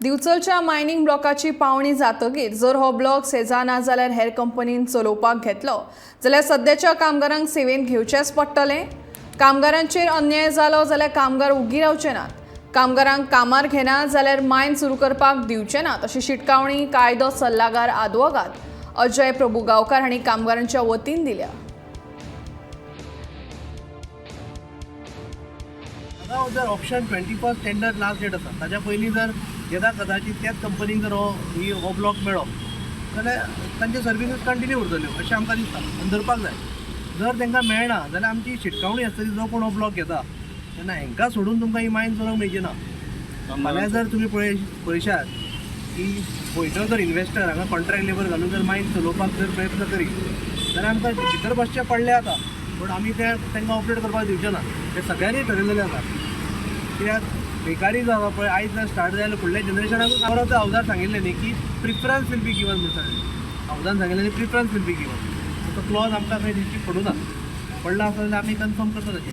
दिवचलच्या mining ब्लॉकाची पावणी जातकीर जर हो ब्लॉक सेजा ना जाल्यार हेर कंपनीन चलोवपाक घेतलो जाल्यार सद्याच्या कामगारांक सेवेंत घेवचेंच पडटलें. कामगारांचेर अन्याय जालो जाल्यार कामगार उगी रावचे नात. कामगारांक कामार घेना जाल्यार मायन सुरू करपाक दिवचे नात अशी शिटकावणी कायदो सल्लागार आदवोगाद अजय प्रभू गांवकार हांणी कामगारांच्या वतीन दिल्या. आतां जर option 21st tender last date आसा, ताच्या पयलीं जर येदा कदाचीत त्याच कंपनीक जर हो ही हो ब्लॉक मेळ्ळो जाल्यार तांचे सर्विसीस कंटिन्यू उरतल्यो अशें आमकां दिसता आनी धरपाक जाय. जर तांकां मेळना जाल्यार आमची शिटकावणी आसतली, जो कोण हो ब्लॉक घेता तेन्ना हांकां सोडून तुमकां ही मायन चलोवंक मेळची ना. फाल्यां जर तुमी पळयशात की खंयचो जर इन्वेस्टर हांगा कॉन्ट्रॅक्ट लेबर घालून जर मायन चलोवपाक जर प्रयत्न करीत जाल्यार आमकां भितर बसचें पडलें आतां, पूण आमी ते तांकां ऑपरेट करपाक दिवचे ना हें सगळ्यांनी ठरयलेलें आसा. कित्याक बेकारी जावप पळय आयज जर स्टार्ट जाल्यार फुडल्या जनरेशनाकूच आवराचो हावजार सांगिल्लें न्ही की प्रिफरन्स will be given म्हणून सांगिल्लें. हावजान सांगिल्लें न्ही, प्रिफरन्स will be given. तो क्लॉज आमकां खंय दिश्टी पडूं ना. पडला आसत जाल्यार आमी कन्फर्म करता ताचेर.